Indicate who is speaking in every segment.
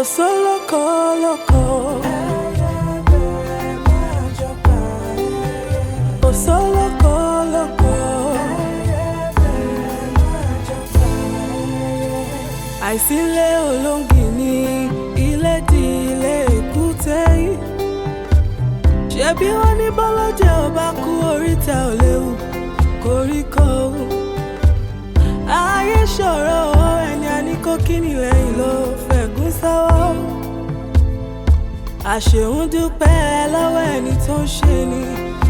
Speaker 1: Kò sólókò lóko. Kò sólókò lóko. Àìsílẹ̀ olóńgì ní ilé di ilé èkúté yìí. Ṣebí wọ́n ní bọ́lọ́jẹ́ ò bá kú oríta ò léwu koríko. Ayé ṣòro ẹni a ní kó kíni lẹ́yìn ló fẹ̀gún sọ́wọ́. Àṣehùn dúpẹ́ lọ́wọ́ ẹni tó ń ṣe ni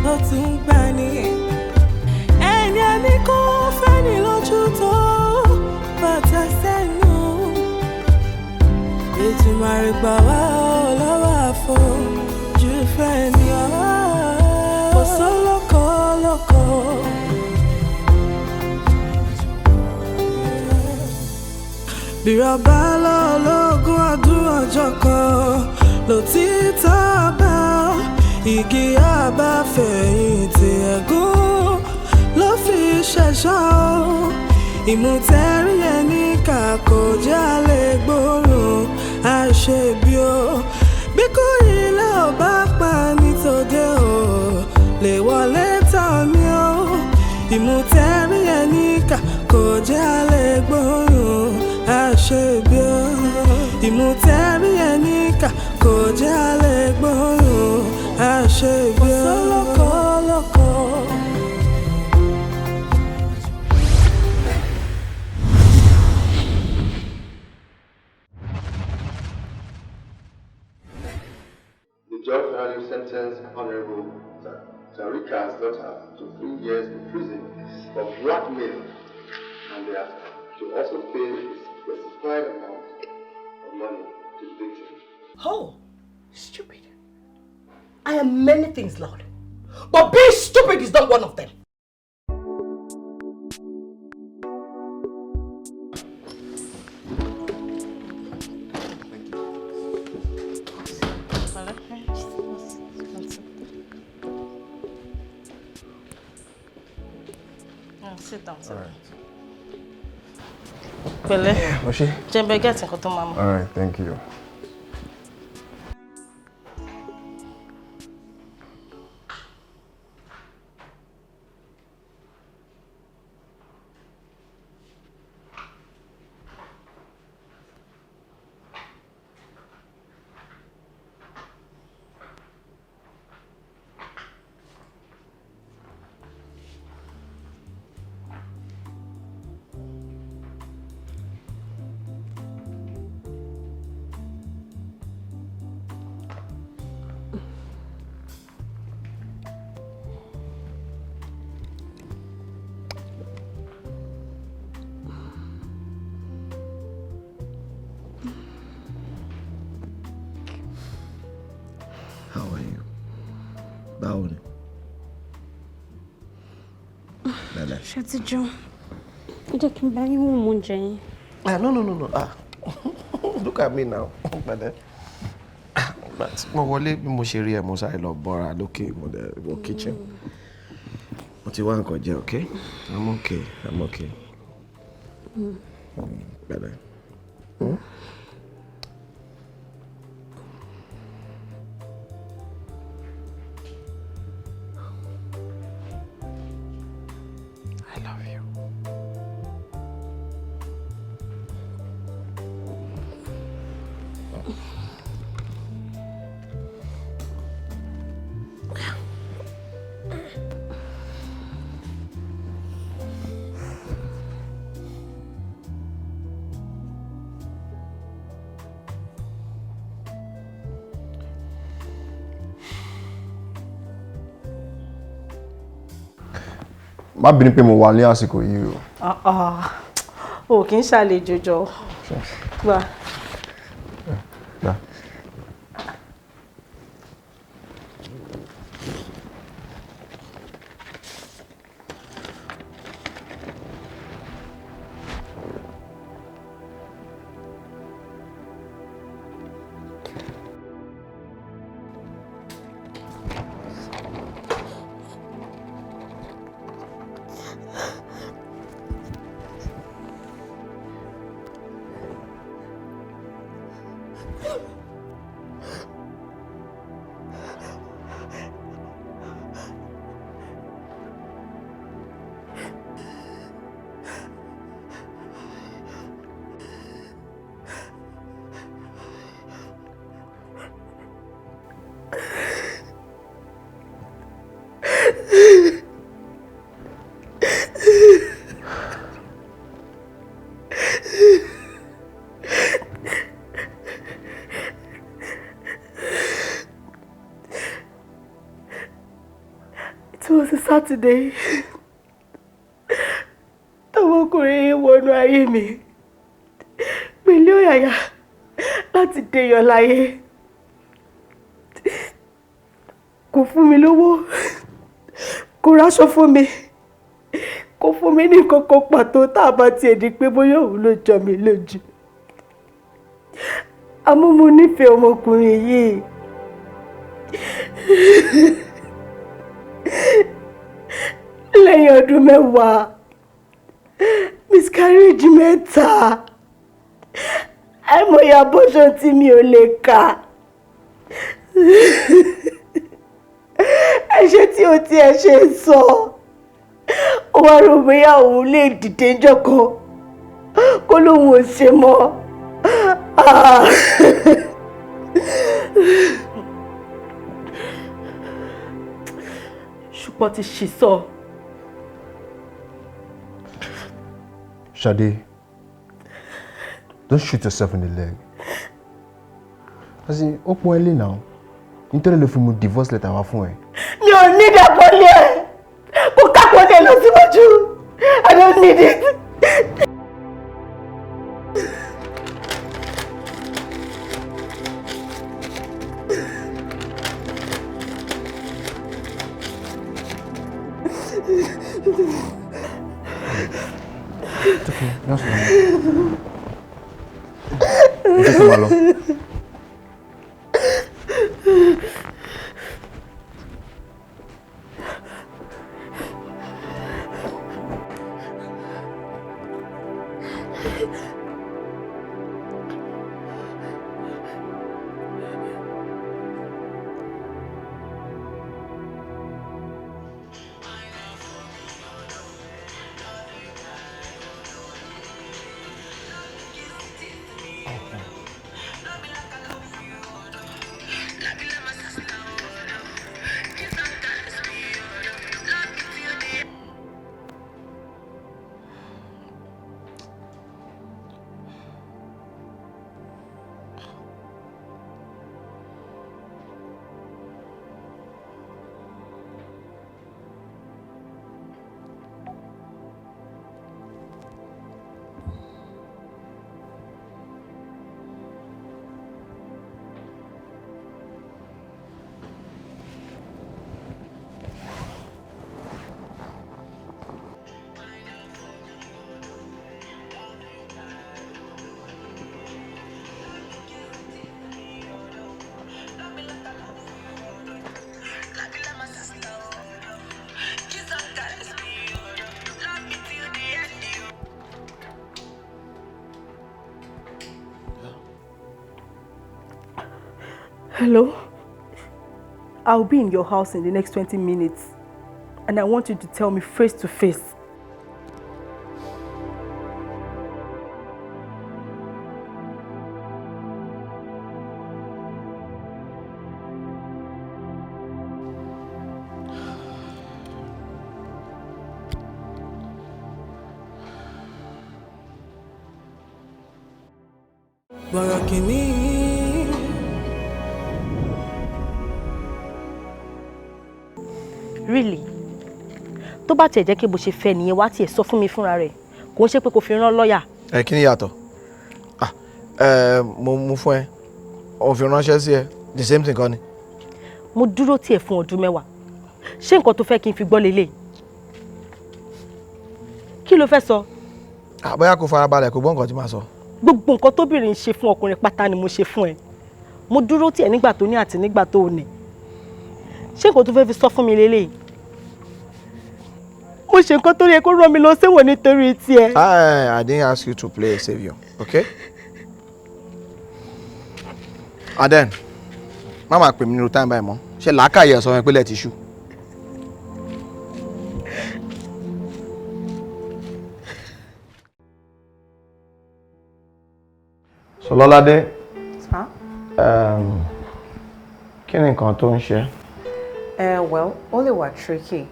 Speaker 1: tó tún ń gbà ní. Ẹni a ní kó fẹ́ni lójú tó bàtà sẹ́nu. Ètùmàrè gbà wá o lọ́wọ́ àfojú fẹ́ ni ọ́. Kò sólókò lóko. Bírọ̀bá lọ́lọ́gún ọdún ọjọ́ kan lòtítọ́ bá igi àbáfẹ̀yìntì ẹ̀gún ló fi ṣẹ̀ṣọ́ ìmùtẹ́rí ẹni kà kò jálè gbóòórùn àṣebí o bí kò ilé ò bá pa nítòde o lè wọlé tán mi o ìmùtẹ́rí ẹni kà kò jálè gbóòórùn àṣebí o ìmùtẹ́rí ẹni kà kò jálè gbóòórùn àṣebí o. Kò sólókò lóko.
Speaker 2: The judge finally sentenced Honorable Zarika's daughter to 3 years in prison for blackmail, and they are to also pay a specified amount of money to the victim.
Speaker 3: Oh, stupid. I am many things, Lord. But being stupid is not one of them.
Speaker 4: Sit down, sit down. Pẹ̀lẹ́.
Speaker 5: Mo ṣe.
Speaker 4: Jẹ́ bẹ́ẹ̀ get nǹkan tó máa mú.
Speaker 5: All right, thank you.
Speaker 6: How are you? Báwo ni? Lẹ́lẹ̀.
Speaker 7: Ṣé ti jẹun? Ẹ jẹ́ kí n bá yín wò mú oúnjẹ yín.
Speaker 6: Ah, no, no, no, no. Ah, look at me now. Pẹ̀lẹ́. Ah, but mo wọlé bí mo ṣe rí ẹ, mo sáré lọ bọ́ra lókè, mo dẹ̀ wọ kitchen. Mo ti wá nǹkan jẹ, okay? I'm okay, I'm okay. Pẹ̀lẹ́. Hmm? I love you.
Speaker 5: Má bínú pé mo wà ní àsìkò yìí o.
Speaker 4: Ah, ah. O kì í ṣàlejò jọ. Gbà.
Speaker 5: Gbà.
Speaker 3: Was a Saturday. Tọmọkùnrin yìí wọnú ayé mi pẹ̀lú ọ̀yàyà láti dèèyàn láyé. Kò fún mi lówó, kò ráṣọ fún mi, kò fún mi ní nǹkan kan pàtó tá a bá tiẹ̀ di pé bóyá òun ló jọ mí lójú. Àmọ́ mo nífẹ̀ẹ́ ọmọkùnrin yìí. Lẹ́yìn ọdún 10, miscarriage 3, àìmọye abortion tí mi ò lè kà. Ẹ̀ṣẹ̀ tí o tiẹ̀ ṣe sọ, ó wá rò bóyá òun lè dìde ńjọ́ kan kó lóun ò ṣe mọ́. Ah. Ṣùgbọ́n ti ṣì sọ.
Speaker 5: Ṣadé, don't shoot yourself in the leg. As in, ó pọ́n ẹ lé now. Nítorí ló fi mú divorce letter wá fún ẹ.
Speaker 3: Mi ò ní ìdàpọ̀lẹ̀ ẹ̀. Kò kápọ̀lẹ̀ lọ síwájú. I don't need it.
Speaker 5: It's okay, that's fine. Jẹ́ kí n máa lọ.
Speaker 3: Hello? I'll be in your house in the next 20 minutes, and I want you to tell me face to face.
Speaker 1: Bọ̀rọ̀ kìíní.
Speaker 4: Really? Tó bá tiẹ̀ jẹ́ kí bó ṣe fẹ́ nìyẹn, wá tiẹ̀ sọ fún mi fúnra rẹ̀, kò ń ṣe pé kò fi rán lọ́ọ̀yà.
Speaker 6: Ẹ kí ni yàtọ̀? Ah, ẹ mo mú fún ẹ, òun fi ránṣẹ́ sí ẹ, the same thing kan ni.
Speaker 4: Mo dúró tiẹ̀ fún ọdún 10. Ṣé nǹkan tó fẹ́ kí n fi gbọ́ lélẹ̀? Kí ló fẹ́ sọ?
Speaker 6: Ah, bóyá kò farabalẹ̀ kò gbọ́ nǹkan tí màá sọ.
Speaker 4: Gbogbo nǹkan tóbìnrin ń ṣe fún ọkùnrin pátá ni mo ṣe fún ẹ. Mo dúró tiẹ̀ nígbà tó ní àti nígbà tó ní. Ṣé nǹkan tó fẹ́ fi sọ fún mi lélẹ̀? Mo ṣe nǹkan tó yẹ kó rán mi lọ sẹ́wọ̀n nítorí tiẹ̀.
Speaker 6: I didn't ask you to play a savior, okay? And then, má máa pè mí nínú time báyìí mọ́. Ṣé làákàyè ẹ̀ sọ fún mi pé lẹ́ẹ̀ ti ṣú? So Lọ́ládé, kí ni nǹkan tó ń ṣe?
Speaker 8: Well, ó lè wà tricky,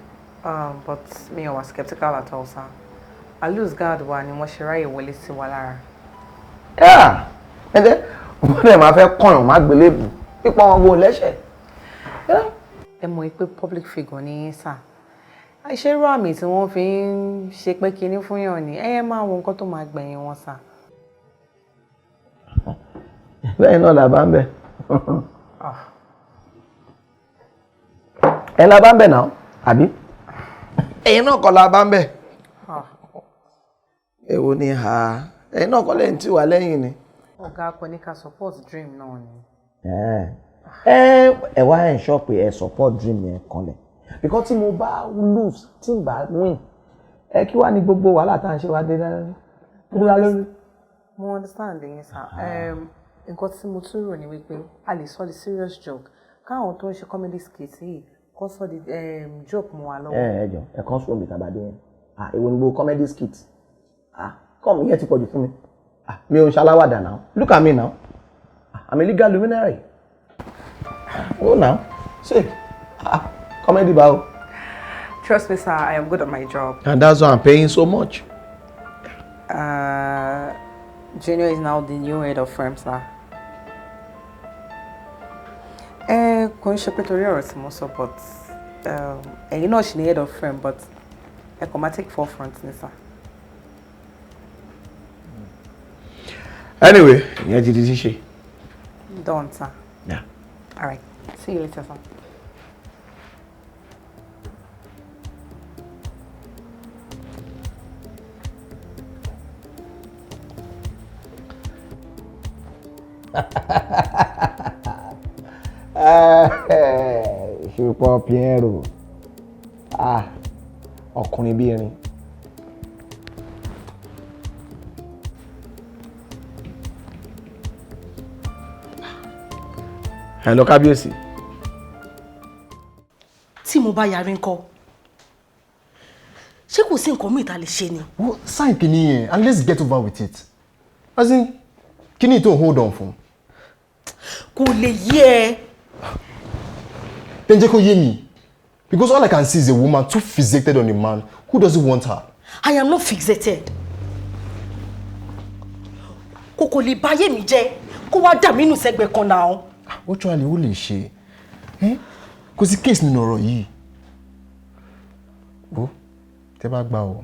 Speaker 8: but mi ò wà skeptical at all, sir. I lose guard wa ni wọ́n ṣe ráyè wọlé sí wa lára.
Speaker 6: Yeah, ẹ̀dẹ̀ wọ́n dẹ̀ máa fẹ́ kọ̀yàn má gbélébù pípa wọn bó lẹ́sẹ̀.
Speaker 8: Ẹ mọ̀ pé public figure ni yín, sir. Ṣé irú àmì tí wọ́n fi ń ṣe pé kinní fún yàn ni? Ẹyẹ máa wo nǹkan tó máa gbẹ̀yìn wọn, sir.
Speaker 6: Bẹ́ẹ̀ náà là bá ń bẹ̀. Ẹ la bá ń bẹ̀ náà, àbí? Ẹ̀yin náà kọ́ la bá ń bẹ̀. Èwo ni ha? Ẹ̀yin náà kọ́ lẹ́yìn tí wà lẹ́yìn ni.
Speaker 8: Ọ̀gá kò ní ká support dream náà ni.
Speaker 6: Ẹ wá ensure pé ẹ support dream yẹn kanlẹ̀, because tí mo bá lose, tí n bá win, ẹ kí wàá ní gbogbo wàhálà tá à ń ṣe wá dé lórí.
Speaker 8: Mo understand yín, sir. Nǹkan tí mo tún rò ní wípé a lè sọ di serious joke, káwọn tó ń ṣe comedy skit yìí kó sọ di joke mọ́ wa lọ́wọ́.
Speaker 6: Ẹ jọ, ẹ kàn sùn omi tàbá dé yẹn. Ah, èwo ni gbogbo comedy skit? Ah, come, ìyẹn ti pọ̀jù fún mi. Ah, mi ò ń ṣaláwàdà now. Look at me now. Ah, I'm a legal luminary. Oh now, see, ah, comedy báwo.
Speaker 8: Trust me, sir, I am good at my job.
Speaker 6: And that's why I'm paying so much.
Speaker 8: Junior is now the new head of firm, sir. Ẹ kò ń ṣe pé torí ọ̀rọ̀ tí mo sọ, but ẹ̀yin náà ṣì ní head of firm, but ẹ kàn máa take forefront ní, sir.
Speaker 6: Anyway, ìyẹn ti di ṣíṣe.
Speaker 8: Done, sir.
Speaker 6: Yeah.
Speaker 8: All right. See you later, sir.
Speaker 6: Ṣùpọ̀ Piero, ah, ọkùnrin bíi irin. Hello, kábíyèsí.
Speaker 4: Tí mo bá yarí ńkọ́? Ṣé kò sí nǹkan míì tá a lè ṣe ni?
Speaker 5: Well, sign kìíní yẹn and let's get over with it. As in, kíní tó hold on fún.
Speaker 4: Kò lè yé ẹ.
Speaker 5: Then jẹ́ kó yé mi. Because all I can see is a woman too fixated on a man who doesn't want her.
Speaker 4: I am not fixated. Kò lè báyé mi jẹ́ kó wá dà mí nù sẹ́gbẹ̀ẹ́ kan náà.
Speaker 5: Actually, ó lè ṣe. Kò sí case nínú ọ̀rọ̀ yìí. Wo, tẹ́ bá gbà o,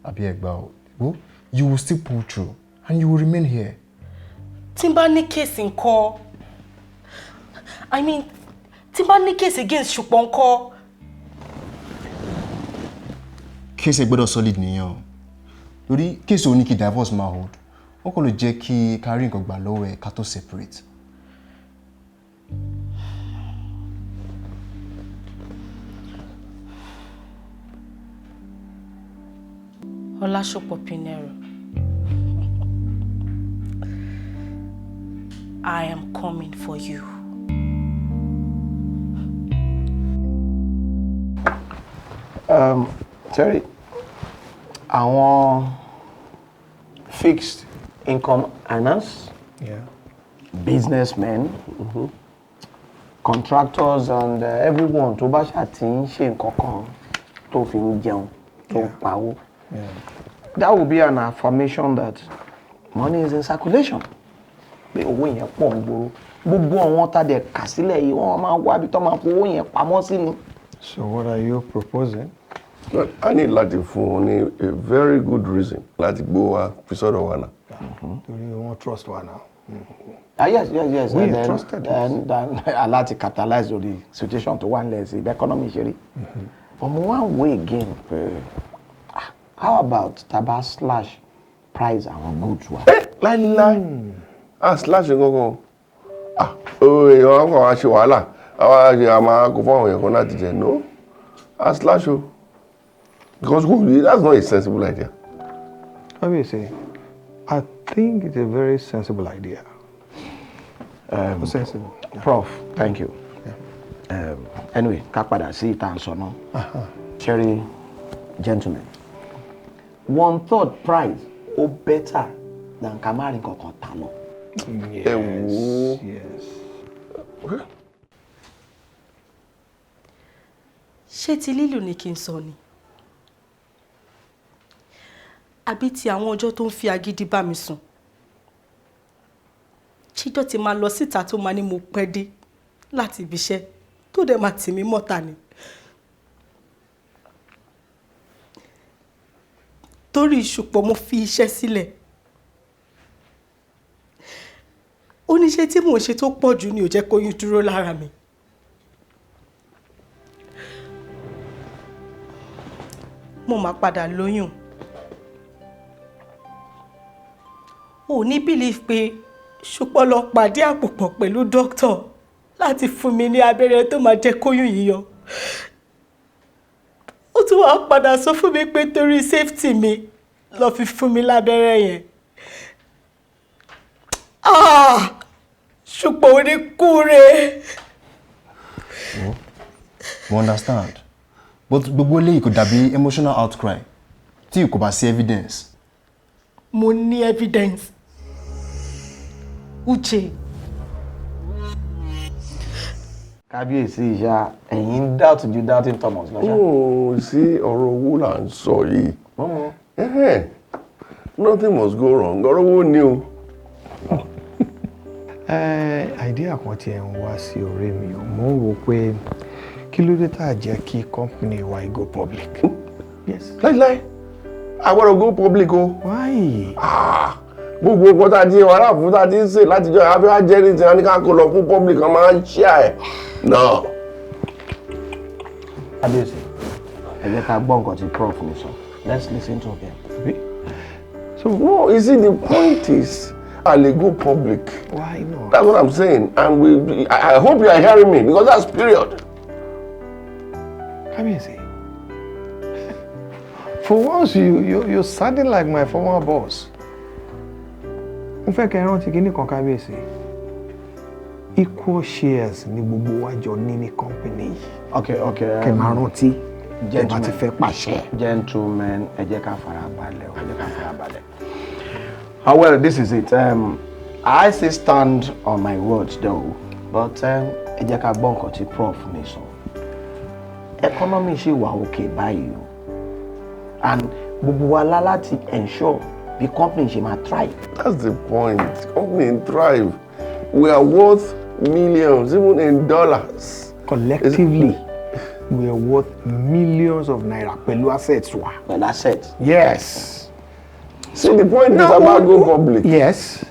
Speaker 5: àbí ẹ gbà o, wo, you will still pull through and you will remain here.
Speaker 4: Tí n bá ní case ńkọ́? I mean, tí n bá ní case against Ṣùpọ̀ ńkọ́?
Speaker 5: Case ẹ gbọ́dọ̀ solid nìyẹn o. Lórí case ò ní kí divorce máa hold. Wọ́n kàn lè jẹ́ kí ká rí nǹkan gbà lọ́wọ́ ẹ ká tó separate.
Speaker 4: Ọlásùpọ̀ Pinero, I am coming for you.
Speaker 6: Terry, àwọn fixed income earners, businessmen, contractors and everyone tó bá ṣáà ti ń ṣe nǹkan kan tó fi ń jẹun, tó ń pawó. That will be an affirmation that money is in circulation. Pé owó yẹn pọ̀ ń gbòòrò. Gbogbo àwọn tá a dẹ̀ kà sílẹ̀ yìí, wọ́n máa wá ibi tó máa fowó yẹn pamọ́ sí ni.
Speaker 9: So what are you proposing?
Speaker 10: A ní láti fún wọn ní a very good reason láti gbó wa fi sọ́dọ̀ wa náà.
Speaker 9: Torí wọ́n trust wa now.
Speaker 6: Ah, yes.
Speaker 9: We
Speaker 6: And then,
Speaker 9: trusted.
Speaker 6: then aláti capitalize lórí situation tó wà nílẹ̀ sí economy ṣe rí. But mo wá wò again pé, ah, how about tá a bá slash price àwọn goods wa?
Speaker 10: Láíláí, a slash kankan, ah, èèyàn kan wá ṣe wàhálà, àwa ṣe a máa kó fún àwọn èèyàn kan láti jẹ. No, a slash o, because that's not a sensible idea.
Speaker 9: Obviously, I think it's a very sensible idea. Sensible.
Speaker 6: Prof, thank you. Anyway, ká padà sí ìta àǹsọ̀ náà. Cherry, gentlemen, one third price ó better than ká má rí nǹkan kan tà lọ.
Speaker 10: Ẹ wò ó.
Speaker 9: Yes.
Speaker 4: Ṣé ti lílù ni kí n sọ ni, àbí ti àwọn ọjọ́ tó ń fi agídí bá mi sùn, chíjọ́ ti máa lọ síta tó máa ní mo pẹ́ dé láti ibi iṣẹ́, tó dẹ̀ máa tì mí mọ́ta ni?
Speaker 3: Torí Ṣùpọ̀ mo fi iṣẹ́ sílẹ̀. Oníṣẹ́ tí mò ń ṣe tó pọ̀ jù ni ò jẹ́ kóyún dúró lára mi. Mo máa padà lóyún. Ò ní believe pé Ṣùpọ̀ lọ pàdé àpòpọ̀ pẹ̀lú dókítà láti fún mi ní abẹ́rẹ́ tó máa jẹ́ kóyún yìí yọ. Ó tún wàá padà sọ fún mi pé torí safety mi lọ fi fún mi lábẹ́rẹ́ yẹn. Ah! Ṣùpọ̀ oníkúre.
Speaker 5: Mo understand, but gbogbo eléyìí kò dàbí emotional outcry tí kò bá sí evidence.
Speaker 3: Mo ní evidence. Uche.
Speaker 6: Kábíyèsí, ìyá, ẹ̀yin ń doubt ju doubting Thomas lọ ṣá.
Speaker 10: Ó sí ọ̀rọ̀ owó là ń sọ yìí. Ẹhẹ́n. Nothing must go wrong. Ọ̀rọ̀ owó ni o.
Speaker 9: Idea kan tí ẹ̀ ń wá sí orí mi ò, mò ń wò pé kí ló dé tá a jẹ́ kí company wa go public. Yes.
Speaker 10: Láíláí, a gbọ́dọ̀ go public o.
Speaker 9: Why?
Speaker 10: Ah, gbogbo nǹkan tá a ti wàhálà fún, tá a ti ń sè látijọ́, àfi wá jẹ́ ní tiwọn ní ká kó lọ fún public kan máa ń ṣíà ẹ̀ náà.
Speaker 6: Kábíyèsí, ẹ jẹ́ ká gbọ́ nǹkan tí prof ń sọ. Let's listen to him.
Speaker 10: So no, you see, the point is, a lè go public.
Speaker 9: Why not?
Speaker 10: That's what I'm saying, and I hope you are hearing me, because that's period.
Speaker 9: Kábíyèsí, for once you're sounding like my former boss. Mo fẹ́ kẹ́ ẹ rántí kíní kan, kábíyèsí. Equal shares ni gbogbo wa jọ ní ní company yìí.
Speaker 6: Okay.
Speaker 9: Kẹ́ máa rántí tẹ́ bá ti fẹ́ pàṣẹ.
Speaker 6: Gentlemen, ẹ jẹ́ ká fara balẹ̀ o, ẹ jẹ́ ká fara balẹ̀. Ah, well, this is it. I still stand on my words though, but ẹ jẹ́ ká gbọ́ nǹkan tí prof mi sọ. Economy ṣì wà okay báyìí o, and gbogbo wa lá láti ensure bí company ṣe máa thrive.
Speaker 10: That's the point. Company thrive. We are worth millions, even in dollars.
Speaker 9: Collectively, we are worth millions of naira pẹ̀lú assets wa.
Speaker 6: Pẹ̀lú assets.
Speaker 9: Yes.
Speaker 10: See, the point is about go public.
Speaker 9: Yes.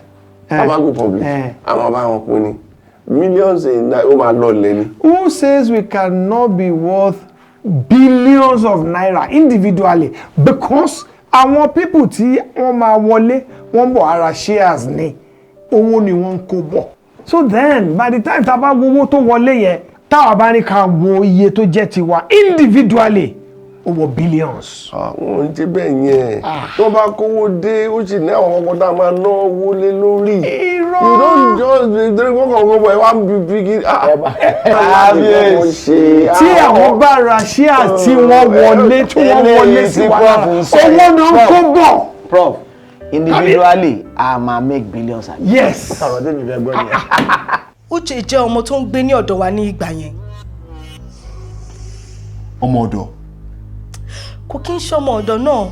Speaker 10: About go public. Àwọn bá wọn pín ní millions in naira, ó máa lọ lẹ́ni.
Speaker 9: Who says we cannot be worth billions of naira individually? Because àwọn people tí wọ́n máa wọlé, wọ́n bọ̀ ara shares ni, owó ni wọ́n ń kó bọ̀. So then, by the time tá a bá wo owó tó wọlé yẹn, táwa bá ní ká wo iye tó jẹ́ tiwa individually, ó wọ billions.
Speaker 10: Àwọn ò ń ṣe bẹ́ẹ̀ yẹn. Tó bá kówó dé, ó sì ní àwọn ọkọ̀ tá a máa ná owó lé lórí.
Speaker 9: Irọ́.
Speaker 10: You don't just torí wọ́n kàn kó bọ̀ ẹ wá ń bí bí kí.
Speaker 6: Kábíyèsí.
Speaker 9: Tí àwọn bá ra shares tí wọ́n wọlé, tí wọ́n wọlé sí wa lára, owó náà ń kó bọ̀.
Speaker 6: Prof, individually, a máa make billions.
Speaker 9: Yes.
Speaker 6: Ọ̀rọ̀ tẹ́mi fẹ́ gbọ́ nìyẹn.
Speaker 3: Uche jẹ́ ọmọ tó ń gbé ní ọ̀dọ̀ wa ní ìgbà yẹn.
Speaker 5: Ọmọ ọ̀dọ̀?
Speaker 3: Kò kí ń ṣọmọ ọ̀dọ̀ náà,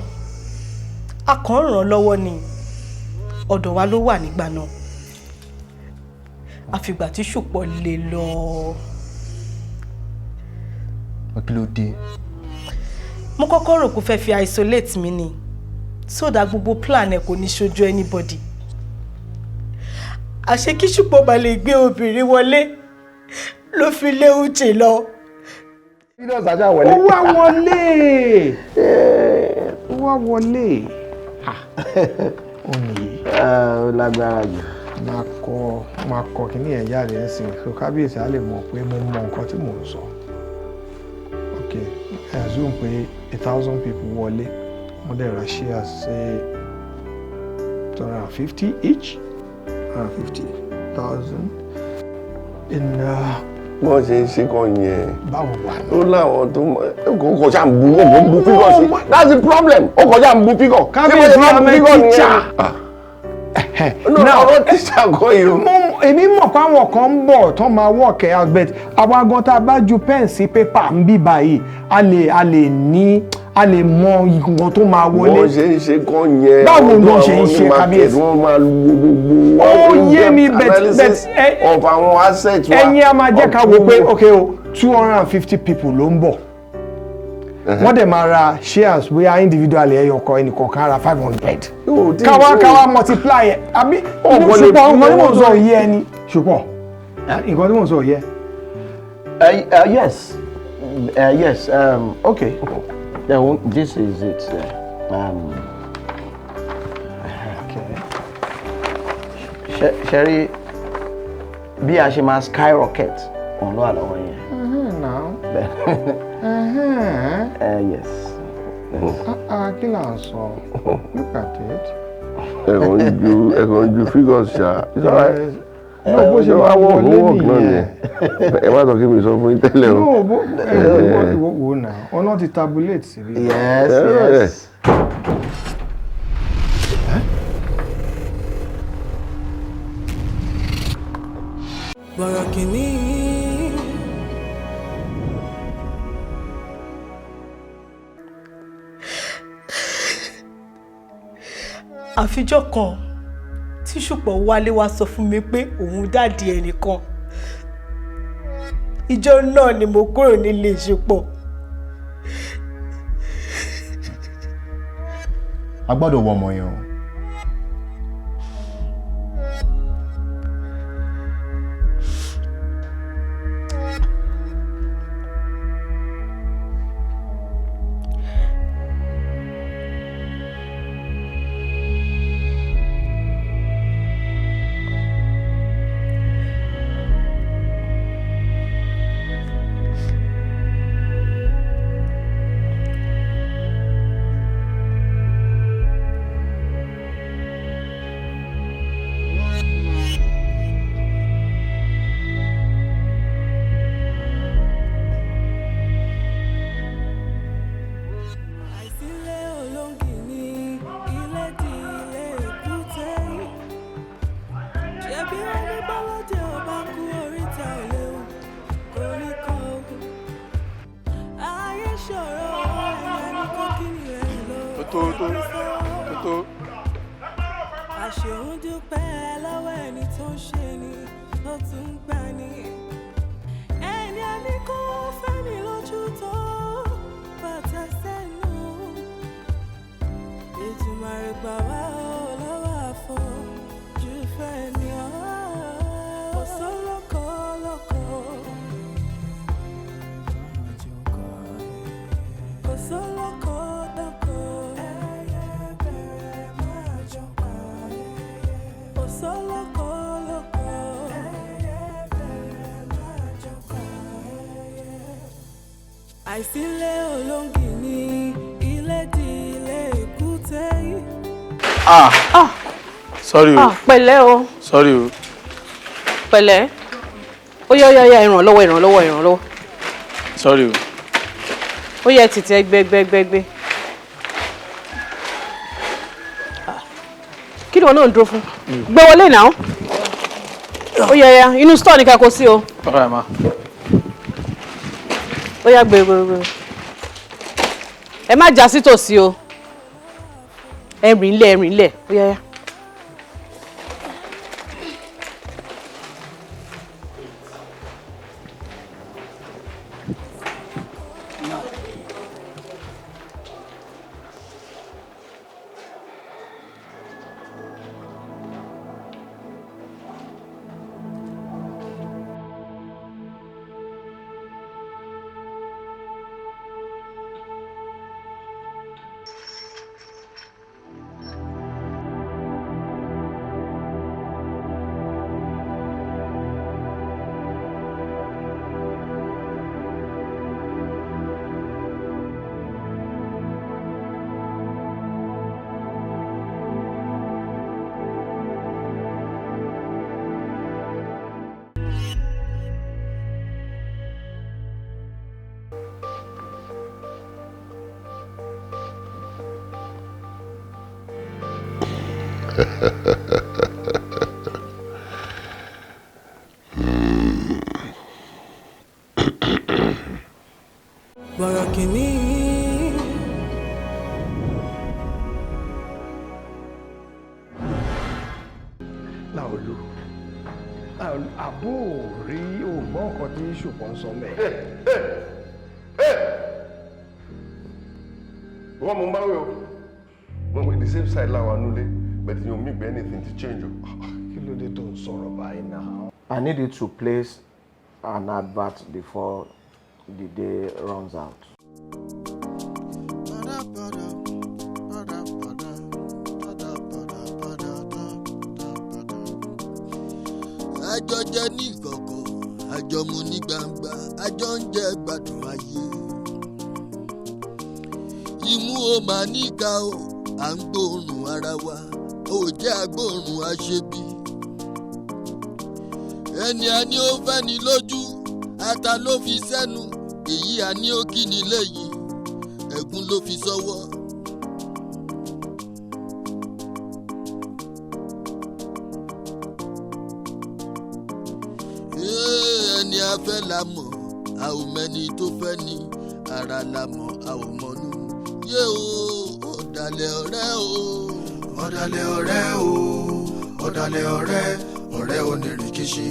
Speaker 3: a kàn ń ràn án lọ́wọ́ ni. Ọ̀dọ̀ wa ló wà nígbà náà, àfìgbà tí Ṣùpọ̀ lè lọ.
Speaker 5: Kí ló dé?
Speaker 3: Mo kọ́kọ́ rò kó fẹ́ fi isolate mi ni, so that gbogbo plan ẹ̀ kò ní ṣojú anybody. Àṣé kí Ṣùpọ̀ bá lè gbé obìnrin wọlé ló fi lé Uche lọ.
Speaker 9: Owó àwọlé, owó àwọlé. Ó nìyí.
Speaker 6: Ó lágbára jù.
Speaker 9: Máa kọ kíní ẹ̀ jáde ẹ̀ sìn, so kábíyèsí á lè mọ̀ pé mo mọ nǹkan tí mò ń sọ. Ok, I assume pé 1,000 people wọlé, wọ́n dẹ̀ ra shares, say 250 each, 150,000 in.
Speaker 10: Bọ́n ṣe ń ṣe kọ́ yẹn.
Speaker 9: Báwo wà ní.
Speaker 10: Ó láwọn tó mọ kò kọjá ń bu, ó kò ń bu figure sí. That's the problem, ó kọjá ń bu figure.
Speaker 9: Kábíyèsí, I'm a teacher.
Speaker 10: No, ọ̀rọ̀ teacher kọ́ yìí o.
Speaker 9: Èmi mọ̀ pé àwọn kan ń bọ̀ tó máa work ẹ̀ out, but àwa gan tá a bá ju pen sí paper ń bí báyìí, a lè ní, a lè mọ nǹkan tó máa wọlé.
Speaker 10: Bọ́n ṣe ń ṣe kọ́ yẹn.
Speaker 9: Báwo ló ṣe ń ṣe, kábíyèsí?
Speaker 10: Wọ́n máa wo gbogbo.
Speaker 9: Ó yé mi, but
Speaker 10: of àwọn assets wa.
Speaker 9: Ẹ̀yin a máa jẹ́ ká wo pé ok o, 250 people ló ń bọ̀. Wọ́n dẹ̀ máa ra shares bóyá individually, ẹyọ kan, ẹnìkọ̀ọ̀kan ra 500. Káwá káwá multiply ẹ̀ àbí? Ṣùpọ̀, nǹkan tí mò ń sọ yé ẹni. Ṣùpọ̀, nǹkan tí mò ń sọ yé.
Speaker 6: Yes, okay. Then this is it.
Speaker 9: Okay.
Speaker 6: Ṣẹ́rí bí a ṣe máa skyrocket òun ló wà lọ́wọ́ yẹn.
Speaker 9: Now.
Speaker 6: Yes.
Speaker 9: Ah, kí là ń sọ? Look at it.
Speaker 10: Ẹ̀kọ́ ń ju figures ṣá. It's all right.
Speaker 9: No, bó ṣe máa wọlé nìyẹn.
Speaker 10: Ẹ má sọ kí mi sọ fún yín tẹ́lẹ̀ o.
Speaker 9: No, bó ẹ wo wo náà, ọ̀nà ti tabulate síbi.
Speaker 6: Yes.
Speaker 1: Bọ̀rọ̀ kìíní.
Speaker 4: Àfijọ́ kan tí Ṣùpọ̀ wálé wá sọ fún mi pé òun daddy ẹnìkan, ìjọ náà ni mo kúrò nílé Ṣùpọ̀.
Speaker 5: A gbọ́dọ̀ wọ ọmọ yẹn o.
Speaker 1: Àìsílẹ̀ olóńgìní, ilé di ilé èkúté. Ṣebí wọ́n ní bọ́lọ́dẹ ò bá kú, oríta ò léwu koríko. Ayé ṣòro, ẹ̀yà ní kókìnì rẹ̀ lọ.
Speaker 2: Tó tó tó tó.
Speaker 1: Àṣehùn dúpẹ́ lọ́wọ́ ẹni tó ń ṣe ni tó tún ń gbà ní. Ẹni a ní kó fẹ́ni lójú tó bàtà sẹ́nu. Èdùmàrè gbà wá o lọ́wọ́ àfọ̀jú fẹ́ ni ọ́. Kò sólókò lóko. Kò sólókò lóko. Ẹyẹ bẹ̀rẹ̀ máa jọba. Kò sólókò lóko. Ẹyẹ bẹ̀rẹ̀ máa jọba. Àìsílẹ̀ olóńgìní, ilé di ilé èkúté.
Speaker 2: Ah, sorry o.
Speaker 4: Ah, pẹ̀lẹ́ o.
Speaker 2: Sorry o.
Speaker 4: Pẹ̀lẹ́. Ó yá, ó yá, ó yá, ìrànlọ́wọ́, ìrànlọ́wọ́, ìrànlọ́wọ́.
Speaker 2: Sorry o.
Speaker 4: Ó yẹ tètè gbẹ gbẹ gbẹ gbẹ. Kí ni wọn náà ń dúró fún? Gbé wọlé náà. Ó yá, yá, inú store ní ká kó sí o.
Speaker 2: All right, ma.
Speaker 4: Ó yá, gbé gbé gbé. Ẹ má já sí tòsí o. Ẹ rìn lẹ̀, ẹ rìn lẹ̀. Ó yá, yá.
Speaker 1: Bọ̀rọ̀ kìíní.
Speaker 9: Láolú, Láolú, àbó ò rí ògbọ́n nǹkan tí Ṣùpọ̀ ń sọ mẹ́.
Speaker 10: Wọ́n mú báwí o. Mo mọ̀ the same side láwa nulẹ̀, but you mean anything to change o.
Speaker 9: Kí ló dé tó ń sọ̀rọ̀ báyìí náà?
Speaker 6: I need you to place an advert before the day runs out.
Speaker 11: Àjọ jẹ ní ìkọ̀kọ̀, àjọ mu ní gbangba, àjọ ń jẹ gbádùn ayé. Imú o máa níka o, à ń gbóòórùn ara wa, ò jẹ́ agbóòórùn aṣebi. Ẹni a ní ó fẹ́ ni lójú, ata ló fi sẹ́nu, èyí a ní ó kí ni lẹ́yìn, ẹ̀gún ló fi sọ́wọ́. Ẹni a fẹ́ la mọ̀, a ò mẹ́ni tó fẹ́ ni, ara la mọ̀, a ò mọ̀nú. Yé o, ọ̀dàlẹ̀ ọ̀rẹ́ o.
Speaker 12: Ọ̀dàlẹ̀ ọ̀rẹ́ o, ọ̀dàlẹ̀ ọ̀rẹ́, ọ̀rẹ́ onírìnkìṣì.